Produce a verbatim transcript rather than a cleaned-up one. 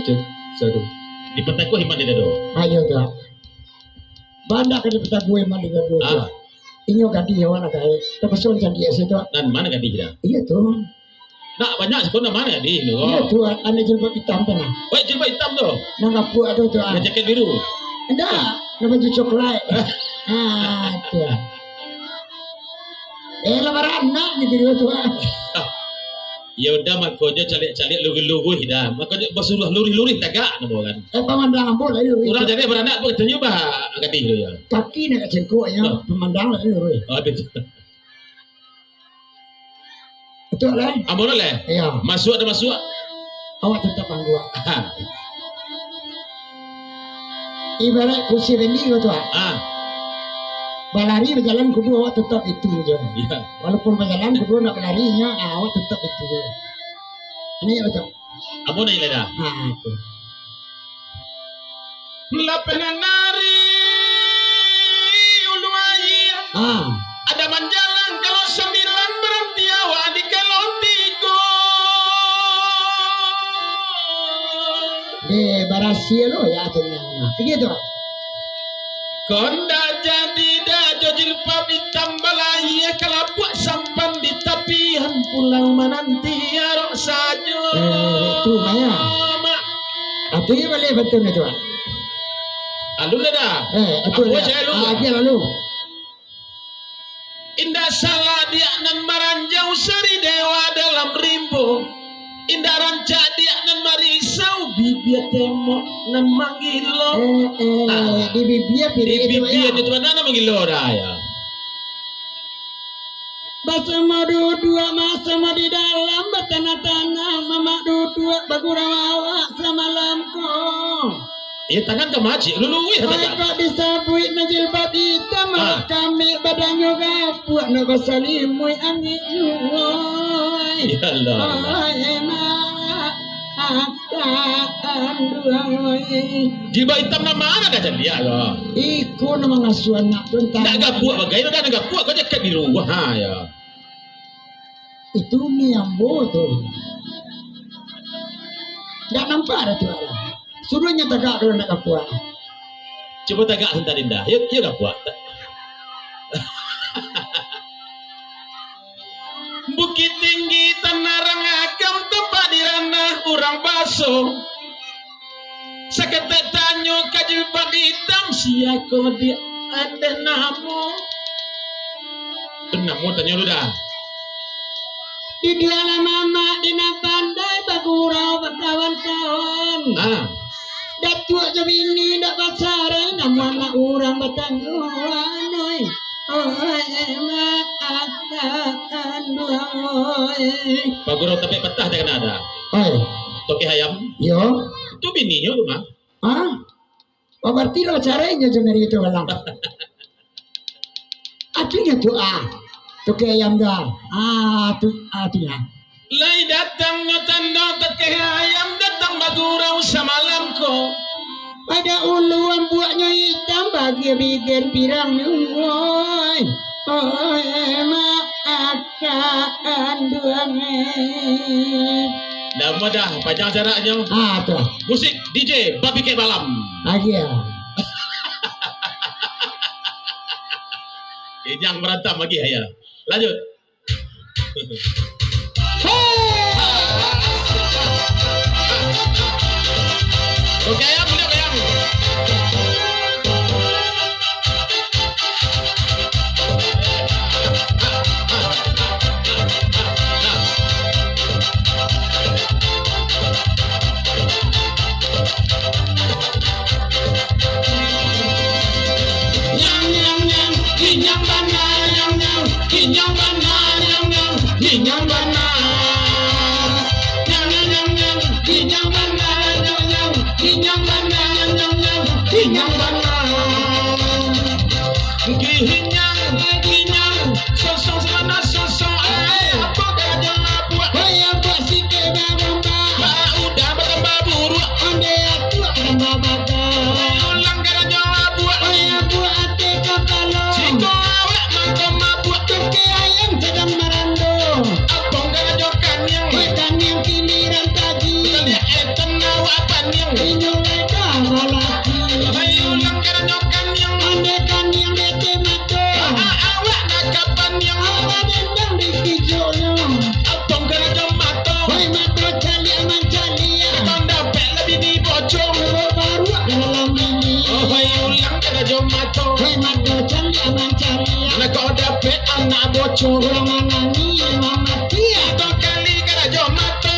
Cek, satu. Dipatakuah iman di dado. Ayo, Tuan. Banyak ka dipatakuah iman di dado, Tuan. Ah. Inyo gadih awak nak gaek. Tapaso candiak sia, Tuan. Nan ma gadih dah? Iyo, Tuan. Nak banyak siko nan ma gadih tu. Iyo, Tuan. Ado jilbab itam tu nah. Wai, jilbab itam tu. Nan gapuak tu, Tuan. Nan jaket biru. Indak, nan baju coklat. Ah, Tuan. Eh, lah baranak ni diri tu, ah. Ya udah, makonyo caliak-caliak luruih-luruih dah. Makonyo basuruah luruih-luruih tagak namo kan. Eh, pamandang ambo lah luruih. Urang jadi baranak tu katonyo bah gadih tu ya. Kaki nak cengkok ya, ah, pamandang lah luruih. Oh, betul. Betul lah. Ambo lah. Iya. Masuak dah masuak. Awak tetap angguak. Ibarat kursi bendi ko tu, ah. Ah. Balari bajalan kudu awak tetap itu je. Iya. Walaupun bajalan kudu nak balari nyo, ah, awak tetap itu je. Ini ya betul. Ambo naik lah dah. Ah, itu. Lapangan nari ulu aia. Ah. Ada manjalang kalau sambilan baranti awak di kalau tigo. Eh, barasia lo ya, akhirnya. Nah, begitu. Kondak jadi dah jo jilbab itam balaia, kalabuak sampan di tapian pulang mananti arok sajo. Eh, itu maya. Mak. Tapi balik betul itu, Pak. Alun dah dah. Eh, betul dah. Apo cai lu? Ah, agiah lalu. Indak salah diak nan maranjau sari dewa dalam rimbo. Indak rancak diak nan marisau bibia tembok nan manggilo. Eh, eh, ah. Di bibia pirik itu, bibia ya. Itu mana nan manggilo dah ya. Basamo duduak, basamo di dalam, batanah-tanah, mamak duduak, bagurau awak samalam ko. Eh, tangan ka majik, luluih tangan. Ai, kok disabuik nan jilbab itam, ah, kami badannyo gapuak, nak basalimuik angik juo. Ya Allah. Ai, mak, akak anduang, oi. Jilbab itam nan ma dah caliak ko? Iko nan mangasuah anak tu, entah. Nak gapuak bagai, nak gapuak ko jaket biru. Wah, ya. Itu ni ambo tu. Ndak nampak dah tu lah. Suruah nyo tagak kalau ndak gapuak. Cubo tagak santa, Dinda. Yo, yo gapuak. Bukik Tinggi, Tanah Rangakam, tampak di ranah urang baso. Saketek tanyo ka jilbab itam, sia ko diak, andeh namo. Tu namo tanyo lu dah. Di dialah mamak di nan pandai bagurau bakawan-kawan. Ah. Datuak jo bini ndak bacarai, namo anak urang batangguangan, oi. Oi, mak, akak anduang, oi. Bagurau tapek patah takana dah. Oi. Tokeh ayam. Yo. Tu bininyo tu, Mak. Ah? Oh, barati lah carainyo jo mari itu, Bang. Atunyo tu, ah. Tokeh ayam tu, ah. Ah, tu, ah, tu, ah. Lai datang nyo tando tokeh ayam, datang bagurau samalam ko. Pado ulu ambuaknyo itam, bagian bigen pirang, woi. Oi, mak, akak anduang, eh. Dah mudah, panjang jaraknyo. Ah, tu. Musik D J Babi Kek Balam. Agia. Eh, jangan berantem lagi, ya. Lanjut. Oke, ayam, udah, ayam. Nyang, nyang, nyang, kinyang bana, nyang, nyang, kinyang bana, nyang, nyang, kinyang bana. Nyang, nyang, nyang, nyang, kinyang bana, nyang, nyang, kinyang bana. Coro manangih, mamati, atau kali karajo mato.